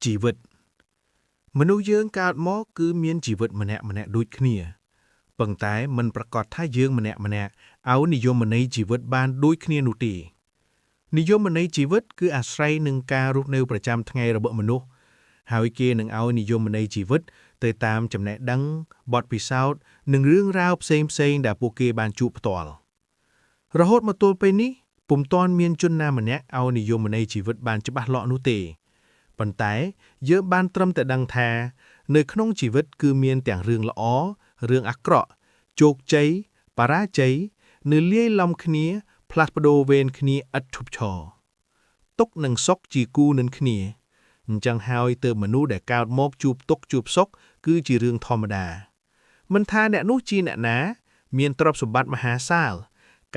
ជីវិតមនុស្សយើងកើតមកគឺមានជីវិតម្នាក់ៗដូចគ្នាប៉ុន្តែមិនប្រាកដថាយើងម្នាក់ៗឲ្យនិយមន័យជីវិតបានដូចគ្នានោះទេនិយមន័យជីវិតគឺអាស្រ័យនឹងការរស់នៅប្រចាំថ្ងៃរបស់មនុស្សហើយគេនឹងឲ្យនិយមន័យជីវិតទៅតាមចំណេះដឹងបទពិសោធន៍និងរឿងរ៉ាវផ្សេងៗដែលពួកគេបានជួបផ្ទាល់រហូតមកទល់ពេលនេះពុំទាន់មានជនណាម្នាក់ឲ្យនិយមន័យជីវិតបានច្បាស់លាស់នោះទេប៉ុន្តែយើងបានត្រឹមតែដឹងថានៅក្នុងជីវិតគឺមានទាំងរឿងល្អរឿងអាក្រក់ជោគជ័យបរាជ័យនៅលាយឡំគ្នាផ្លាស់ប្ដូរវេនគ្នាឥតឈប់ឈរទុក្ខនិងសុខជាគូនឹងគ្នាអញ្ចឹងហើយទើបមនុស្សដែលកើតមកជួបទុក្ខជួបសុខគឺជារឿងធម្មតាមិនថាអ្នកនោះជាអ្នកណាមានទ្រព្យសម្បត្តិមហាសាល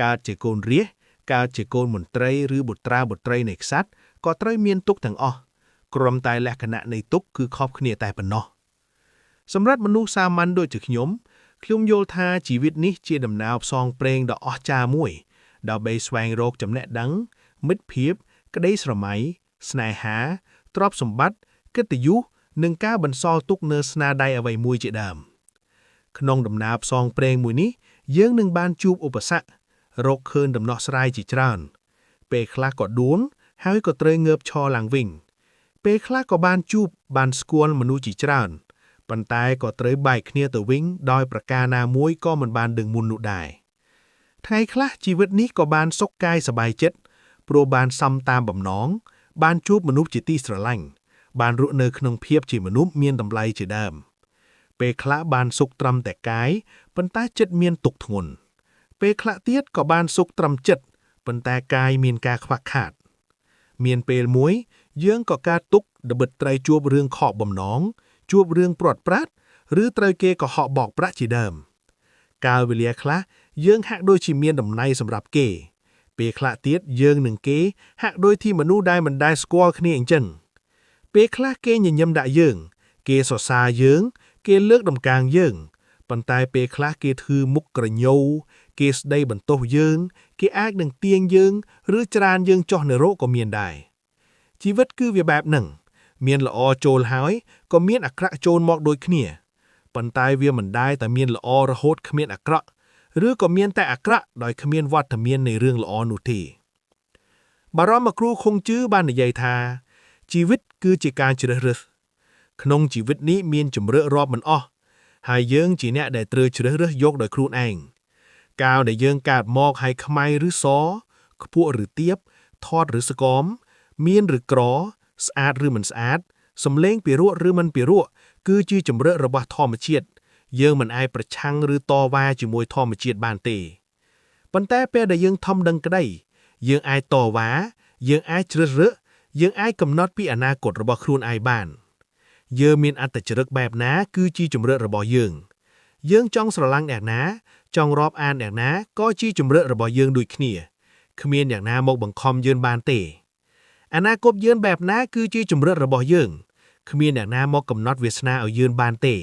កើតជាកូនរាស្ត្រកើតជាកូនមន្ត្រីឬបុត្រាបុត្រីនៃក្សត្រក៏ត្រូវមានទុក្ខទាំងអស់គ្រាន់តែលក្ខណៈនៃទុក្ខគឺខុសគ្នាតែប៉ុណ្ណោះសម្រាប់មនុស្សសាមញ្ញដូចជាខ្ញុំខ្ញុំយល់ថាជីវិតនេះជាដំណើរផ្សងព្រេងដ៏អស្ចារ្យមួយដើម្បីស្វែងរកចំណេះដឹងមិត្តភាពក្តីស្រមៃស្នេហាទ្រព្យសម្បត្តិកិត្តិយសនិងការបន្សល់ទុកនូវស្នាដៃអ្វីមួយជាដើមក្នុងដំណើរផ្សងព្រេងមួយនេះយើងនឹងបានជួបឧបសគ្គរកឃើញដំណោះស្រាយជាច្រើនពេលខ្លះក៏ដួលហើយក៏ត្រូវងើបឈរឡើងវិញពេលខ្លះក៏បានជួបបានស្គាល់មនុស្សជាច្រើនប៉ុន្តែក៏ត្រូវបែកគ្នាទៅវិញដោយប្រការណាមួយក៏មិនបានដឹងមុននោះដែរថ្ងៃខ្លះជីវិតនេះក៏បានសុខកាយសប្បាយចិត្តព្រោះបានសំតាមបំណងបានជួបមនុស្សជាទីស្រឡាញ់បានរស់នៅក្នុងភាពជាមនុស្សមានតម្លៃជាដើមពេលខ្លះបានសុខត្រឹមតែកាយប៉ុន្តែចិត្តមានទុក្ខធ្ងន់ពេលខ្លះទៀតក៏បានសុខត្រឹមចិត្តប៉ុន្តែកាយមានការខ្វះខាតមានពេលមួយយើងក៏កើតទុក្ខដបិតត្រូវជួបរឿងខកបំណងជួបរឿងព្រាត់ប្រាសឬត្រូវគេកុហកបោកប្រាក់ជាដើមកាលវេលាខ្លះយើងហាក់ដូចជាមានតម្លៃសម្រាប់គេពេលខ្លះទៀតយើងនឹងគេហាក់ដូចที่មនុស្សដែលមិនដែលស្គាល់គ្នាអញ្ចឹងពេលខ្លះគេញញឹមដាក់យើងគេសរសើរយើងគេលើកតម្កើងយើងប៉ុន្តែពេលខ្លះគេធ្វើមុខក្រញូវគេស្ដីបន្ទោសយើងគេអាចនឹងទាញយើងឬច្រានយើងចុះនរកក៏មានដែរជីវិតគឺវាបែបហ្នឹងមានល្អចូលហើយក៏មានអាក្រក់ចូលមកដូចគ្នាប៉ុន្តែវាមិនដែលតែមានល្អរហូតគ្មានអាក្រក់ឬក៏មានតែអាក្រក់ដោយគ្មានវត្តមាននៃរឿងល្អនោះទេបារម្ភគ្រូខុងជឺបាននិយាយថាជីវិតគឺជាការជ្រើសរើសក្នុងជីវិតនេះមានជម្រើសរាប់មិនអស់ហើយយើងជាអ្នកដែលត្រូវជ្រើសរើសយកដោយខ្លួនឯងកាលដែលយើងកើតមកហើយខ្មៅឬសខ្ពស់ឬទាបធាត់ឬស្គមមានឬក្រស្អាតឬមិនស្អាតសំលេងពីរោះឬមិនពីរោះគឺជាជម្រើសរបស់ធម្មជាតិយើងមិនអាចប្រឆាំងឬតវ៉ាជាមួយធម្មជាតិបានទេប៉ុន្តែពេលដែលយើងធំដឹងក្តីយើងអាចតវ៉ាយើងអាចជ្រើសរើសយើងអាចកំណត់ពីអនាគតរបស់ខ្លួនឯងបានយើងមានអត្តចរិតបែបណាគឺជាជម្រើសរបស់យើងយើងចង់ស្រឡាញ់អ្នកណាចង់រាប់អានអ្នកណាក៏ជាជម្រើសរបស់យើងដូចគ្នាគ្មានអ្នកណាមកបង្ខំយើងបានទេអនាគតយើងបែបណាគឺជាជម្រើសរបស់យើងគ្មានអ្នកណាមកកំណត់វាសនាឲ្យយើងបានទេ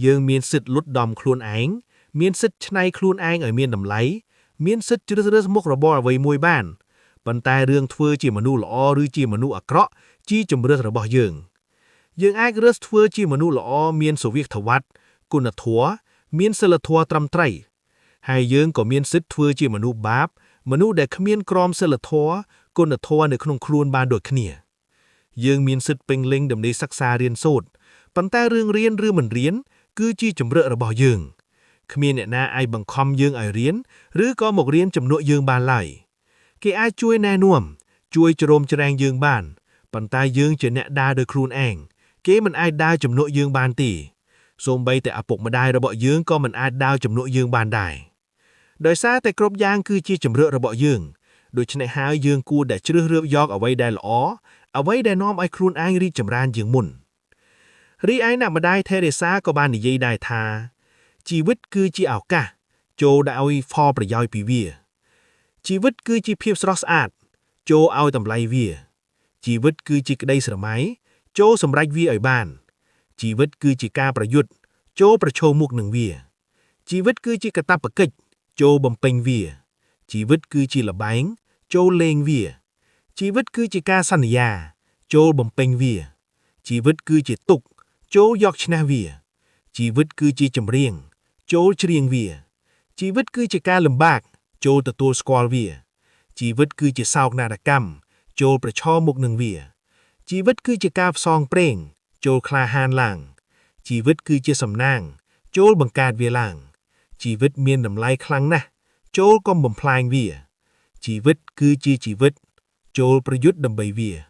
យើងមានសិទ្ធិលុតដំខ្លួនឯងមានសិទ្ធិច្នៃខ្លួនឯងឲ្យមានតម្លៃមានសិទ្ធិជ្រើសរើសមុខរបរអ្វីមួយបានប៉ុន្តែរឿងធ្វើជាមនុស្សល្អឬជាមនុស្សអាក្រក់ជាជម្រើសរបស់យើងយើងអាចរើសធ្វើជាមនុស្សល្អមានសុវត្ថិវត្តគុណធម៌មានសិលធម៌ត្រឹមត្រូវហើយយើងក៏មានសិទ្ធិធ្វើជាមនុស្សបាបមនុស្សដែលគ្មានក្រមសីលធម៌គុណធម៌នៅក្នុងខ្លួនបានដូចគ្នាយើងមានសិទ្ធិពេញលេញដើម្បីសិក្សារៀនសូត្រប៉ុន្តែរឿងរៀនឬមិនរៀនគឺជាជម្រើសរបស់យើងគ្មានអ្នកណាអាចបង្ខំយើងឲ្យរៀនឬក៏មករៀនជំនួសយើងបានឡើយគេអាចជួយណែនាំជួយជ្រោមជ្រែងយើងបានប៉ុន្តែយើងជាអ្នកដើរដោយខ្លួនឯងគេមិនអាចដើរជំនួសយើងបានទេសូម្បីតែឪពុកម្ដាយរបស់យើងក៏មិនអាចដើរជំនួសយើងបានដែរដោយសារតែគ្រប់យ៉ាងគឺជាជម្រើសរបស់យើងដូច្នេះហើយយើងគួរតែជ្រើសរើសយកអ្វីដែលល្អអ្វីដែលនាំឲ្យខ្លួនឯងរីកចម្រើនជាងមុនរីឯអ្នកម្ដាយថេរ៉េសាក៏បាននិយាយដែរថាជីវិតគឺជាឱកាសចូលឲ្យផលប្រយោជន៍ពីវាជីវិតគឺជាភាពស្រស់ស្អាតចូលឲ្យតម្លៃវាជីវិតគឺជាក្តីស្រមៃចូលសម្រេចវាឲ្យបានជីវិតគឺជាការប្រយុទ្ធចូលប្រឈមមុខនឹងវាជីវិតគឺជាកាតព្វកិច្ចចូលបំពេញវាជីវិតគឺជាល្បែងចូលលេងវាជីវិតគឺជាការសន្យាចូលបំពេញវា ជីវិតគឺជាទុក្ខចូរយកឈ្នះវា ជីវិតគឺជាចម្រៀង ចូរច្រៀងវា ជីវិតគឺជាការលំបាក ចូរទទួលស្គាល់វា ជីវិតគឺជាសោកនាដកម្ម ចូរប្រឈមមុខនឹងវា ជីវិតគឺជាការផ្សងព្រេង ចូរក្លាហានឡើង ជីវិតគឺជាសំណាង ចូរបង្កើតវាឡើង ជីវិតមានតម្លៃខ្លាំងណាស់ ចូរកុំបំផ្លាញវា ជីវិតគឺជាជីវិត ចូរប្រយុទ្ធដើម្បីវា។